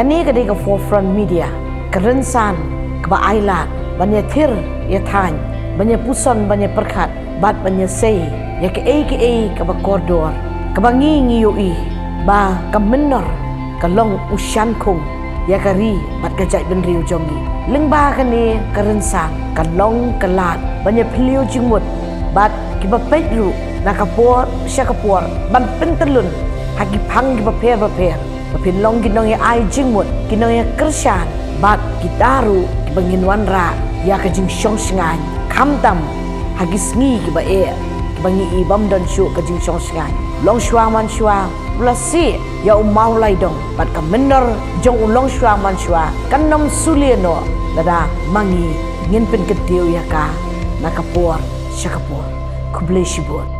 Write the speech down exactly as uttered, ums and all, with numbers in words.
Kane ka dei ka Forefront Media, ka rynsan kaba ailad ban ïathir ïathaiñ, ban ïapuson, ban ïapyrkhat bad ban ïasei ïa kaei kaei kaba kordor, kaba ngi ngi ïohi ba ka mynnor ka long u shynkhung ïa ka ri bad ka jaitbynriew jong ngi. Lyngba kane ka rynsan ka long ka lad ban ïaphylliew jingmut bad kiba peit ruh na ka por sha ka por ban pyntyllun ha ki phang kiba pher bapher, ba phin long ki nongïaai jingmut, ki nongïakyrshan bad kita ruh kiba ngin wanrah ïa ka jingshong shngaiñ, khamtam ha ki sngi kiba eh, kiba ngi i bym don shuh ka jingshong shngaiñ. Longshuwa manshuwa u la sieh ïa u Mawlaidong bad ka mynnor jong u Longshuwa manshuwa kan ym sulia noh lada ma ngi ngin pynkyntiew ïa ka na ka por sha ka por. Khublei shibun.